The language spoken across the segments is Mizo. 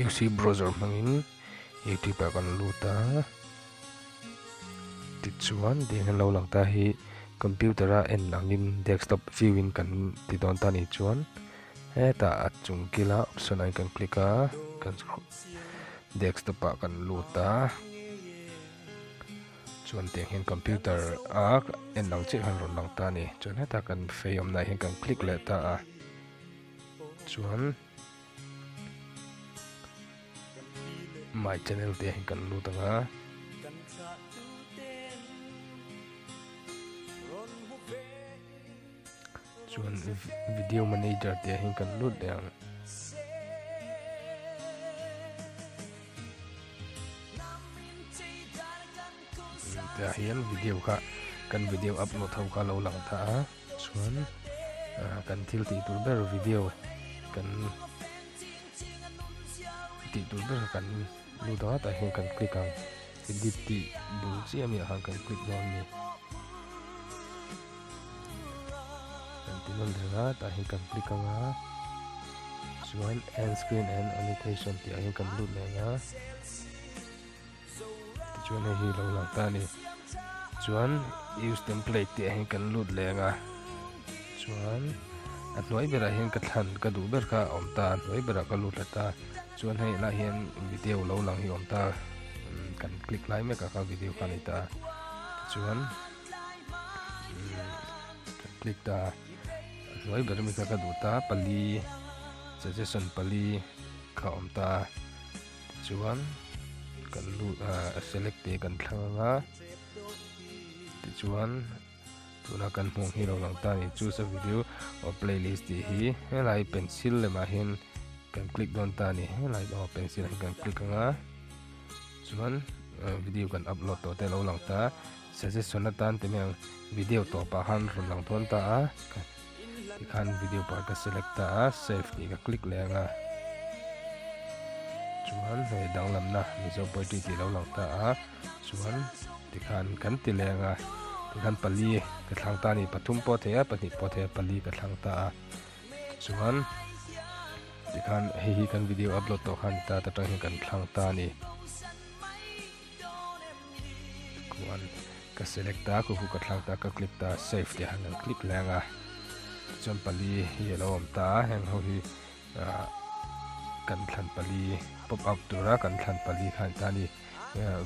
UC browser hmangin youtube ah kan lut a tichuan tiang hian lo lang ta hi computer a en angin desktop view in kan ti dawn ta nih chuan hetah a chung kila option ah hian kan click a kan desktop ah kan lut a chuan tiang hian computer a en ang chiah khan rawn lang ta a ni chuan hetah kan fei awmna ah hian kan click leh ta a chuan. My channel te hi kan lut ang a. Chuan video manager te hi kan lut leh ang. Tah hian video kha kan video upload ho kha lo lang ta a chuan kan thil tih tur ber video kan tih tur ber kan lut ang a tah hian kan click ang edit tih bul chiah ami ah khan kan click dawn a ni kan ti nawn reng a tah hian kan click ang a chuan end screen and annotation tih ah hian kan lut leh ang a. Tichuan hei hi lo lang ta a ni. Chuan use template tih ah hian kan lut leh ang a. Chuan a hnuai berah hian ka thlan ka duh ber kha a awm ta a hnuai berah ka lut leh ta. Chuan hei lah hian video lo lang hi a awm ta kan click lai mek ah kha video kha a ni ta. Tichuan kan click ta a hnuai ber ami kha ka duh ta pali suggestion pali kha a awm ta a. Tichuan kan lut a select tih kan thlang ang a tichuan tuna kan hmuh hi lo lang ta a ni choose a video or playlist tih hi helai pencil lemah hian kan click dawn ta a ni helai aw pencil ah hian kan click ang a chuan video kan upload tawh te a lo lang ta suggestion atan ti mai ang video tawpah khan rawn lang dawn ta a. Tikhan video pakhat ka select ta a, save tih ka click leh ang a. Chuan hei danglamna Mizo poetry tih lo lang ta a, chuan tikhan kan ti leh ang a. Tikhan pali ka thlang ta a ni, pathum pawh a thei a, pahnih pawh a thei a, pali ka thlang ta a. Chuan tikhan hei hi kan video upload tawh khan ta ta tang hian kan thlang ta a ni. Khuan ka select a khu khu ka thlak ta ka click ta save tih han kan click leh ang a tichuan pali hi a lo awm ta a heng ho hi ah kan thlan pali pop up tura kan thlan pali kha a ni ta a ni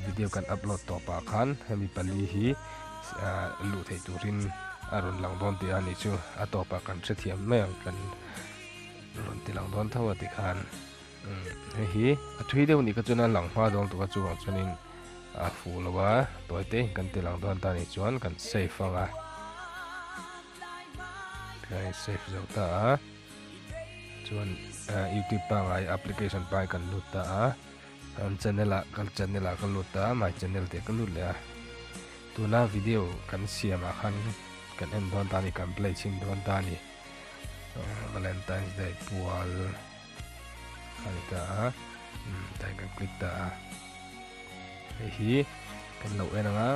video kan upload tawh pah khan hemi pali hi ah luh theih turin a rawn lang dawn tih a ni chu a tawpah kan hrethiam mai ang kan rawn ti lang dawn tho a tikhan. Hei hi a thui deuh nih kha chuan a lang hma dawn tuk a chuvang chuanin a fuh lo a tawi te kan ti lang dawn ta nih chuan kan save ang a tikhian save zo ta a chuan youtube pangai application pangai kan lut ta a kan channel ah kan channel ah ka lut ta a my channel tih ka lut leh a tuna video kan siam ah khan kan en dawn ta a ni kan play chhin dawn ta a ni valentine's day pual. A ni ta a umm tah kan click ta a hei hi kan lo en ang a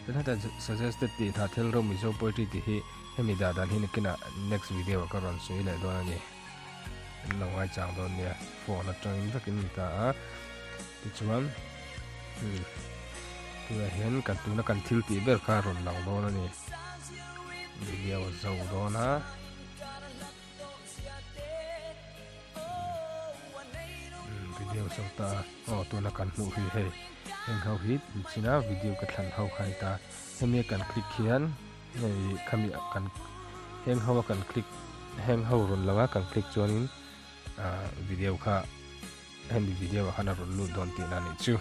umm heta suggested tih tha thil ro mizo poetry tih hi hemi dah dan hi nakinah next video ah ka rawn sawi leh dawn a ni an lo ngaichang dawn nia phone atangin vekin ni ta a tichuan umm tunah hian kan tuna kan thil tih ber kha a rawn lang dawn a ni video a zo dawn a. Video zo ta a aw tuna kan hmuh hi hei heng ho hi nichina video ka thlan ho kha a ni ta hemi a kan click hian hei khami kan heng ho a kan click heng ho rawn lang a kan click chuanin ah video kha hemi video ah khan a rawn lut dawn tihna a nih chu.